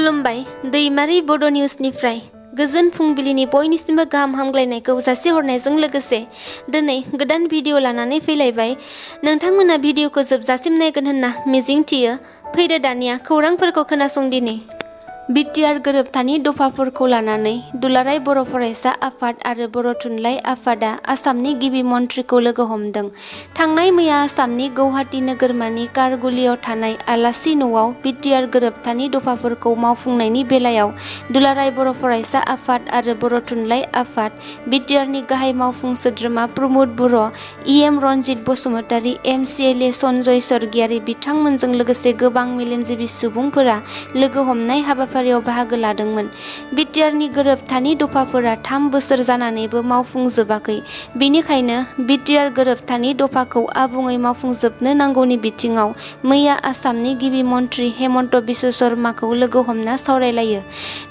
खुलुमबाय दैमारि बड' निउसनिफ्राय गोजोन फुंबिलिनि बयनिसिमबो गाहाम हामग्लायनायखौ जासिहरनायजों लोगोसे दिनै गोदान भिडिअ लानानै फैलायबाय। नोंथांमोना भिडिअखौ जोबजासिम नायगोन होनना मिजिंथियो। फैदो दानिया खौरांफोरखौ खोनासंदिनि। बिटिआर गोरोबथानि दफाफोरखौ लानानै दुलाराय बर' फरायसा आफाद आरो बर' थुनलाइ आफादा आसामनि गिबि मन्थ्रिखौ लोगो हमदों। थांनाय मैया आसामनि गौहाटी नोगोरमानि कारगुलियाव थानाय आलासि न'आव बिटिआर गोरोबथानि दफाफोरखौ मावफुंनायनि बेलायाव दुलाराय बर' फरायसा आफाद आरो बर' थुनलाइ आफाद, बिटिआरनि गाहाय मावफुं सोद्रोमा प्रमद बर', इएम रनजित बसुमतारी, एमसिएलए सनजय सरगियारि बिथांमोनजों लोगोसे गोबां मेलेमजिबि सुबुंफोरा लोगो हमनाय हाबाफारियाव बाहागो लादोंमोन। बिटिआरनि गोरोबथानि दफाफोरा 3 बोसोर जानानैबो मावफुंजोबाखै। बेनिखायनो बिटिआर गोरोबथानि दफाखौ आबुङै मावफुंजोबनो नांगौनि बिथिङाव मैया आसामनि गिबि मन्थ्रि हेमन्त बिश्व शर्माखौ लोगो हमना सावरायलायो।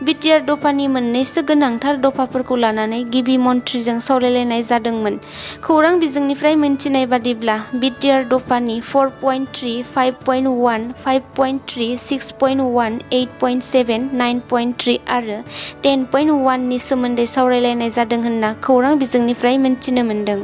बिटिआर दफानि मोननैसो गोनांथार दफाफोरखौ लानानै गिबि मन्थ्रिजों सावरायलायनाय जादोंमोन। खौरां बिजोंनिफ्राय मिन्थिनाय बादिब्ला बिटिआर दफानि 4.3, 5.1, 5.3, 6.1, 8.7, 9.3 आरो 10.1 नि सोमोन्दै सावरायलायनाय जादों होनना खौरां बिजोंनिफ्राय मिन्थिनो मोन्दों।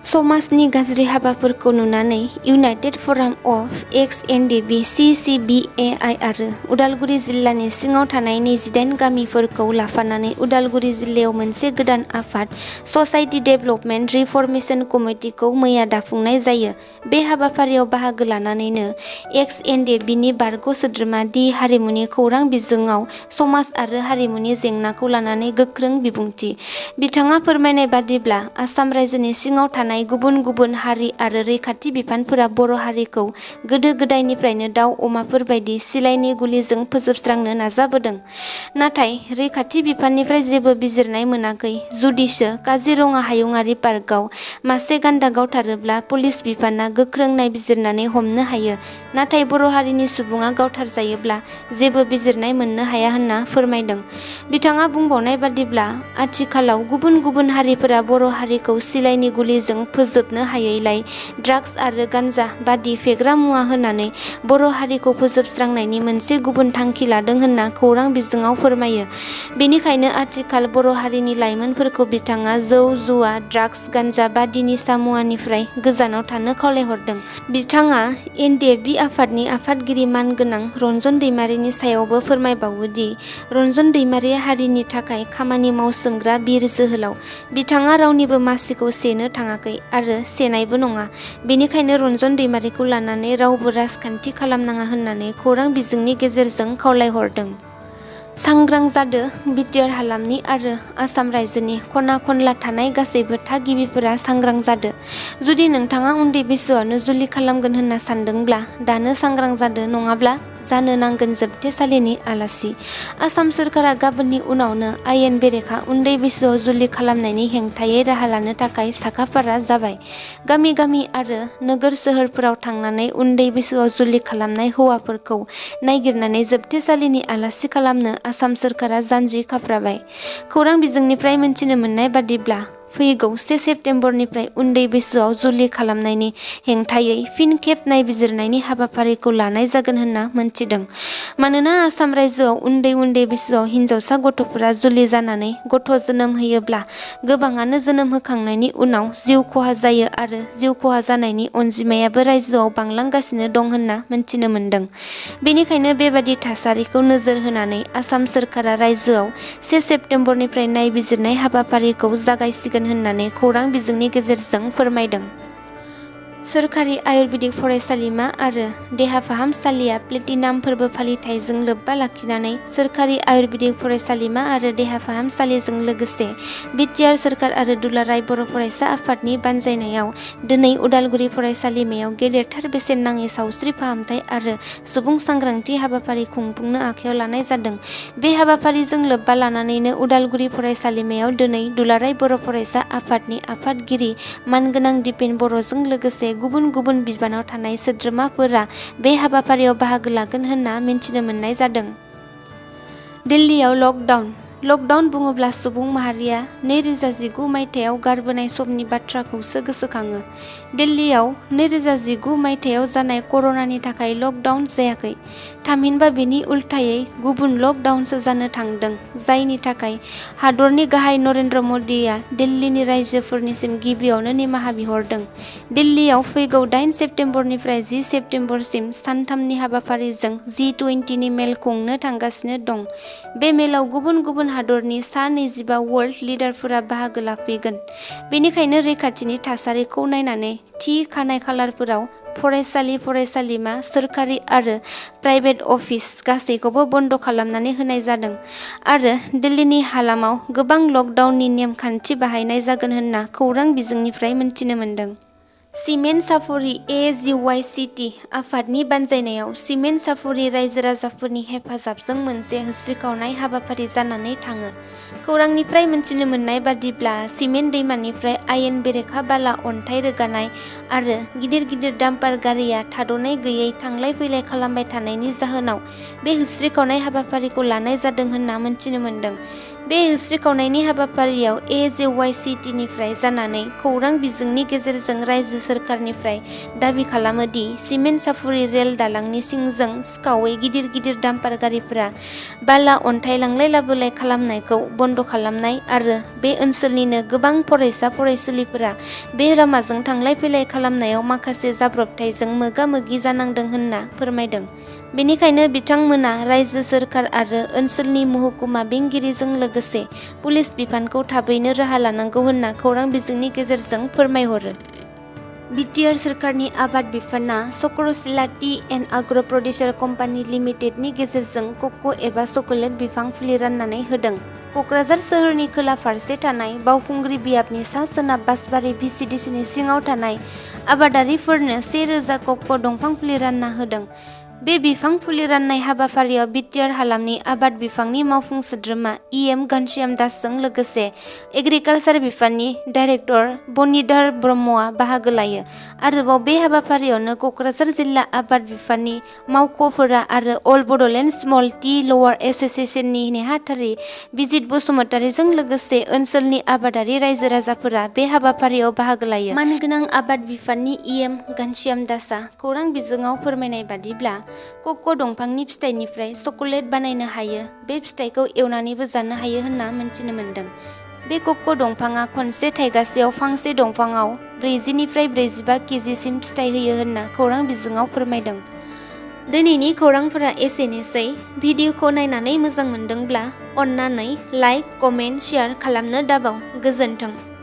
समाजनि गाज्रि हाबाफोरखौ नुनानै इउनाइटेड फराम अफ एक्स-एनडिबि (CCBAI) आरो उदालगुरि जिल्लानि सिङाव थानाय 28 गामिफोरखौ लाफानानै उदालगुरि जिल्लायाव मोनसे गोदान आफाद ससाइटि डेभेलपमेन्ट रिफर्मेशन कमिटिखौ मैया दाफुंनाय जायो। बे हाबाफारियाव बाहागो लानानैनो एक्स-एनडिबिनि बारग' सोद्रोमा दि हारिमुनि खौरां बिजोङाव समाज आरो हारिमुनि जेंनाखौ लानानै गोख्रों बिबुंथि। बिथाङा फोरमायनाय बादिब्ला आसाम रायजोनि सिङाव थानाय गुबुन गुबुन हारि आरो रैखाथि बिफानफोरा बर' हारिखौ गोदो गोदायनिफ्रायनो दाउ अमाफोर बायदि सिलाइनि गुलिजों फोजोबस्रांनो नाजाबोदों। नाथाय रैखाथि बिफाननिफ्राय जेबो बिजिरनाय मोनाखै। जुदिसो काजिरङा हायुङारि पार्कआव मासे गान्दा गावथारोब्ला पुलिस बिफाना गोख्रों नायबिजिरनानै हमनो हायो। नाथाय बर' हारिनि सुबुङा गावथारजायोब्ला जेबो बिजिरनाय मोननो हाया होनना फोरमायदों। बिथाङा बुंबावनाय बादिब्ला आथिखालाव गुबुन गुबुन हारिफोरा बर' हारिखौ सिलाइनि गुलिजों फोजोबनो हायैलाय ड्राग्स आरो गान्जा बायदि फेग्रा मुवा होनानै बर' हारिखौ फोजोबस्रांनायनि मोनसे गुबुन थांखि लादों होनना खौरां बिजोङाव फोरमायो। बेनिखायनो आथिखाल बर' हारिनि लाइमोनफोरखौ बिथाङा जौ जुवा, ड्राग्स, गान्जा बायदि निसा मुवानिफ्राय गोजानाव थानो खावलायहरदों। बिथाङा एनडिएफबि आफादनि आफादगिरि मानगोनां रन्जन दैमारिनि सायावबो फोरमायबावो दि रन्जन दैमारिया हारिनि थाखाय खामानि मावसोमग्रा बिर जोहोलाव। बिथाङा रावनिबो मासिखौ सेनो थाङाखै आरो सेनायबो नङा। बेनिखायनो रन्जन दैमारिखौ लानानै रावबो राजखान्थि खालामनाङा होननानै खौरां बिजोंनि गेजेरजों खावलायहरदों। सांग्रां जादो बिटिआर हालामनि आरो आसाम रायजोनि खना खनला थानाय गासैबो थागिबिफोरा सांग्रां जादो। जुदि नोंथाङा उन्दै बैसोआवनो जुलि खालामगोन होनना सानदोंब्ला दानो सांग्रां जादो, नङाब्ला जानो नांगोन जोबथेसालिनि आलासि। आसाम सोरखारा गाबोननि उनावनो आयेन बेरेखा उन्दै बैसोआव जुलि खालामनायनि हेंथायै राहा लानो थाखाय साखाफारा जाबाय। गामि गामि आरो नोगोर सोहोरफोराव थांनानै उन्दै बैसोआव जुलि खालामनाय हौवाफोरखौ नागिरनानै जोबथेसालिनि आलासि खालामनो आसाम सोरखारा जानजि खाफ्राबाय। खौरां बिजोंनिफ्राय मिन्थिनो मोननाय बादिब्ला फैगौ 1 सेप्तेम्बरनिफ्राय उन्दै बैसोआव जुलि खालामनायनि हेंथायै फिन खेब नायबिजिरनायनि हाबाफारिखौ लानाय जागोन होनना मोनथिदों। मानोना आसाम रायजोआव उन्दै बैसोआव हिनजावसा गथ'फोरा जुलि जानानै गथ' जोनोम होयोब्ला गोबाङानो जोनोम होखांनायनि उनाव जिउ खहा जायो आरो जिउ खहा जानायनि अनजिमायाबो रायजोआव बांलांगासिनो दं होनना मिन्थिनो मोन्दों। बेनिखायनो बेबादि थासारिखौ नोजोर होनानै आसाम सोरखारा रायजोआव 1 सेप्तेम्बरनिफ्राय नायबिजिरनाय हाबाफारिखौ जागायसिगोन होननानै खौरां बिजोंनि गेजेरजों फोरमायदों। सोरखारि आयुर्वेदिक फरायसालिमा आरो देहा फाहामसालिया प्लेटिनाम फोरबो फालिथायजों लोब्बा लाखिनानै सोरखारि आयुर्वेदिक फरायसालिमा आरो देहा फाहामसालिजों लोगोसे बिटिआर सोरखार आरो दुलाराय बर' फरायसा आफादनि बानजायनायाव दिनै उदालगुरि फरायसालिमायाव गेदेरथार बेसेन नाङै सावस्रि फाहामथाय आरो सुबुं सांग्रांथि हाबाफारि खुंफुंनो आखायाव लानाय जादों। बे हाबाफारिजों लोब्बा लानानैनो उदालगुरि फरायसालिमायाव दिनै दुलाराय बर' फरायसा आफादनि आफादगिरि मानगोनां दिपेन बर'जों लोगोसे गुबुन गुबुन बिबानाव थानाय सोद्रोमाफोरा बे हाबाफारियाव बाहागो लागोन होनना मिन्थिनो मोननाय जादों। दिल्लीयाव लकडाउन। लकडाउन बुङोब्ला सुबुं माहारिया 2019 मायथाइयाव गारबोनाय समनि बाथ्राखौसो गोसोखाङो। दिल्लीयाव 2019 मायथाइयाव जानाय कर'नानि थाखाय लकडाउन जायाखै, थामहिनबा बेनि उल्थायै गुबुन लकडाउनसो जानो थांदों, जायनि थाखाय हादरनि गाहाय नरेन्द्र मदिआ दिल्लीनि रायजोफोरनिसिम गिबियावनो निमाहा बिहरदों। दिल्लीयाव फैगौ 8 सेप्तेम्बरनिफ्राय 10 सेप्तेम्बरसिम सानथामनि हाबाफारिजों G20 नि मेल खुंनो थांगासिनो दं। बे मेलाव गुबुन गुबुन हादरनि सा 25 वर्ल्ड लिडारफोरा बाहागो लाफैगोन। बेनिखायनो रैखाथिनि थासारिखौ नायनानै थि खानाय खालारफोराव फरायसालि, फरायसालिमा, सोरखारि आरो प्राइभेट अफिस गासैखौबो बन्द खालामनानै होनाय जादों आरो दिल्लीनि हालामाव गोबां लकडाउननि नेम-खान्थि बाहायनाय जागोन होनना खौरां बिजोंनिफ्राय मिथिनो मोन्दों। सिमेन्ट साफरि AGYCT आफादनि बानजायनायाव सिमेन्ट साफरि रायजो-राजाफोरनि हेफाजाबजों मोनसे होस्रिखावनाय हाबाफारि जानानै थाङो। खौरांनिफ्राय मिथिनो मोननाय बादिब्ला सिमेन्ट दैमानिफ्राय आयेन बेरेखा बाला अन्थाइ रोगानाय आरो गिदिर गिदिर डाम्पार गारिया थाद'नाय गैयै थांलाय-फैलाय खालामबाय थानायनि जाहोनाव बे होस्रिखावनाय हाबाफारिखौ लानाय जादों होनना मिथिनो मोन्दों। बे होस्रिखावनायनि हाबाफारियाव AGYCT निफ्राय जानानै खौरां बिजोंनि गेजेरजों रायजो सोरखारनिफ्राय दाबि खालामो दि सिमेन्ट साफरि रेल दालांनि सिंजों सिखावै गिदिर गिदिर डाम्पार गारिफोरा बाला अन्थाइ लांलाय लाबोलाय खालामनायखौ बन्द खालामनाय आरो बे ओनसोलनिनो गोबां फरायसा फरायसुलिफोरा बे लामाजों थांलाय फैलाय खालामनायाव माखासे जाब्रबथायजों मोगा-मोगि जानांदों होनना फोरमायदों। बेनिखायनो बिथांमोना रायजो सोरखार आरो ओनसोलनि महकुमा बेंगिरिजों लोगोसे पुलिस बिफानखौ थाबैनो राहा लानांगौ होनना खौरां बिजोंनि गेजेरजों फोरमायहरो। बिटिआर सोरखारनि आबाद बिफानआ Chakrashila T and Agra producer company लिमिटेडनि गेजेरजों कक' एबा चकलेट बिफां फुलि राननानै होदों। कक्राझार सोहोरनि खोला फारसे थानाय बावखुंग्रि बियाबनि सा-सोनाब बासबारि VCDCनि सिङाव थानाय आबादारिफोरनो 1000 कक' दंफां फुलि रानना होदों। बे बिफां फुलि राननाय हाबाफारियाव बिटिआर हालामनि आबाद बिफाननि मावफुं सोद्रोमा EM घनश्याम दासजों लोगोसे एग्रिकालसार बिफाननि डाइरेक्टर बनिधर ब्रह्मआ बाहागो लायो। आरोबाव बे हाबाफारियावनो कक्राझार जिल्ला आबाद बिफाननि मावख'फोरा आरो अल बड'लेण्ड स्मल टी लवार एस'सिएशननि नेहाथारि बिजित बसुमतारीजों लोगोसे ओनसोलनि आबादारि रायजो-राजाफोरा बे हाबाफारियाव बाहागो लायो। मानगोनां आबाद बिफाननि EM घनश्याम दासआ खौरां बिजोङाव फोरमायनाय बादिब्ला कक' दंफांनि फिथाइनिफ्राय चकलेट बानायनो हायो। बे फिथाइखौ एवनानैबो जानो हायो होनना मिथिनो मोन्दों। बे कक' दंफाङा खनसे थाइगासेयाव फांसे दंफाङाव 40 निफ्राय 45 केजिसिम फिथाइ होयो होनना खौरां बिजोङाव फोरमायदों। दिनैनि खौरांफोरा एसेनोसै। भिडिअखौ नायनानै मोजां मोनदोंब्ला अन्नानै लाइक, कमेन्ट, शेयार खालामनो दाबाव। गोजोन्थों।